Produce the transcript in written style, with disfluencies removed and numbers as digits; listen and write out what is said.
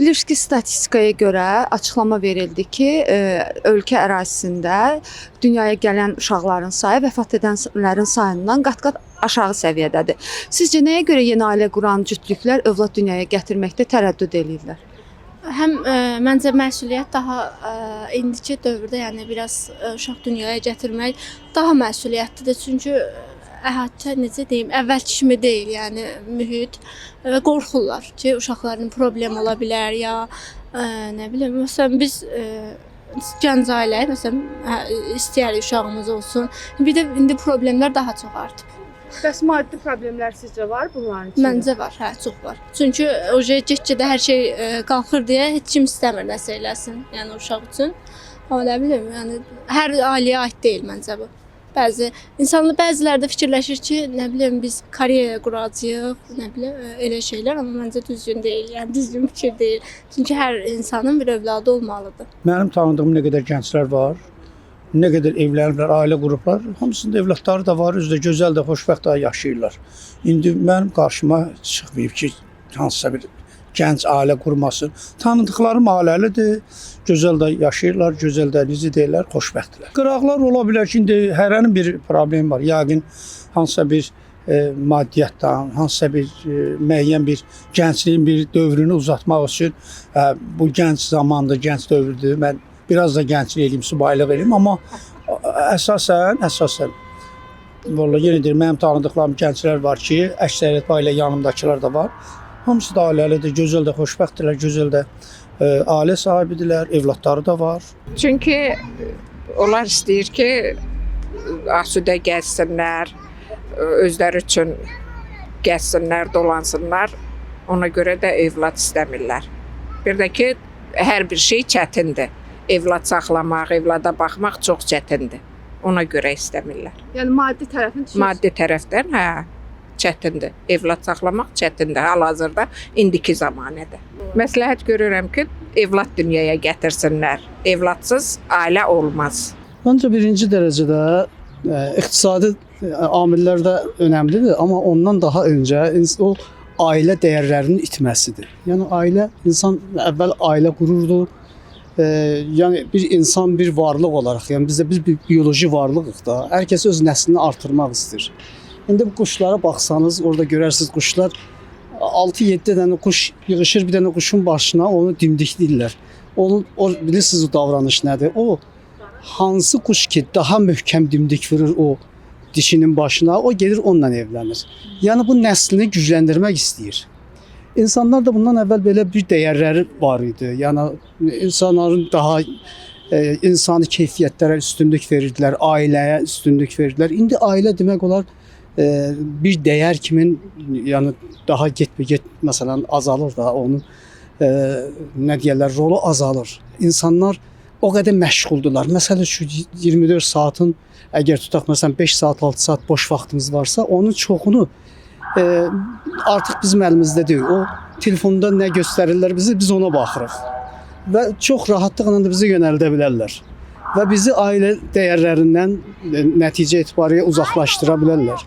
Bilirsiniz ki, statistikaya görə açıqlama verildi ki, ölkə ərazisində dünyaya gələn uşaqların sayı vəfat edənlərin sayından qat-qat aşağı səviyyədədir. Sizcə nəyə görə yeni ailə quran cütlüklər övlad dünyaya gətirməkdə tərəddüd eləyirlər? Həm məncə məsuliyyət daha indiki dövrdə, yəni biraz uşaq dünyaya gətirmək daha məsuliyyətlidir. Çünki əhatə necə deyim, əvvəlki kimi deyil, yəni mühit və qorxurlar ki, uşaqların problem ola bilər ya nə bilim, məsələn biz gənc ailəyik, məsələn, hə, istəyirik uşağımız olsun. Bir də indi problemlər daha çox artıb. Bəs maddi problemlər sizcə var bunların içində? Məncə var, hə, çox var. Çünki oje get-gedə hər şey qalxır deyə heç kim istəmir nəsə eləsin, yəni uşaq üçün. Amma nə bilim, yəni hər ailəyə aid deyil məncə bu. Bəzi insanlar bəziləri də fikirləşir ki, nə bilim biz karyera quracağıq, nə bilim elə şeylər, amma məncə düzgün deyil, yəni düzgün fikir deyil. Çünki hər insanın bir övladı olmalıdır. Mənim tanıdığım nə qədər gənclər var, nə qədər evləniblər, ailə qurublar, hamısında evladları da var, özü də gözəl də, xoşbəxt də yaşayırlar. İndi mənim qarşıma çıxmayıb ki, hansısa bir gənc ailə qurmasın. Tanıdıqlarım ailəlidir, gözəl də yaşayırlar, gözəl də necə deyirlər, xoşbəxtdirlər. Qıraqlar ola bilər ki, indi hərənin bir problemi var. Yəqin hansısa bir maddiyyatdan, hansısa bir müəyyən bir gəncliyin bir dövrünü uzatmaq üçün bu gənc zamandır, gənc dövrdür. Mən biraz da gənclik eləyim, subaylıq eləyim, amma əsasən vallahi yenə deyirəm, mənim tanıdıqlarım gənclər var ki, əksəriyyət ailə yanımdakılar da var. Hamısı da ailəlidir, gözəl də xoşbəxtdirlər, gözəl də ailə sahibidirlər, evladları da var. Çünki onlar istəyir ki, asudə gəzsinlər, özləri üçün gəzsinlər, dolansınlar. Ona görə də övlad istəmirlər. Bir də ki, hər bir şey çətindir. Evlad saxlamaq, evlada baxmaq çox çətindir. Ona görə istəmirlər. Yəni maddi tərəfini düşünürsünüz. Maddi tərəfdən, hə, çətindir. Evlad saxlamaq çətindir hal-hazırda indiki zəmanədə. Məsləhət görürəm ki, evlad dünyaya gətirsinlər. Evladsız ailə olmaz. Məncə birinci dərəcədə iqtisadi amillər də önəmlidir, amma ondan daha öncə o ailə dəyərlərinin itməsidir. Yəni ailə insan əvvəl ailə qururdu. Yəni bir insan bir varlıq olaraq, yəni bizdə biz bir bioloji varlığıq da. Hər kəs öz nəslini artırmaq istəyir. İndi bu quşlara baxsanız, orada görərsiniz quşlar 6-7 dənə quş yığışır bir dənə quşun başına, onu dimdikləyirlər. Onun o bilirsiniz o davranış nədir? O hansı quş ki daha möhkəm dimdik vurur o dişinin başına, o gedir onunla evlənir. Yəni bu nəslini gücləndirmək istəyir. İnsanlar da bundan əvvəl belə bir dəyərləri var idi. Yəni insanların daha insani keyfiyyətlərə üstünlük verirdilər, ailəyə üstünlük verirdilər. İndi ailə demək olar bir dəyər kimin, yəni daha getmə-get məsələn azalır da onun nə deyirlər, rolu azalır. İnsanlar o qədər məşğuldurlar. Məsəl üçün 24 saatın əgər tutaq məsələn 5 saat, 6 saat boş vaxtımız varsa, onun çoxunu artıq bizim əlimizdə deyil. O telefonda nə göstərirlər bizi, biz ona baxırıq. Və çox rahatlıqla da bizi yönəldə bilərlər. Və bizi ailə dəyərlərindən nəticə etibarilə uzaqlaşdıra bilərlər.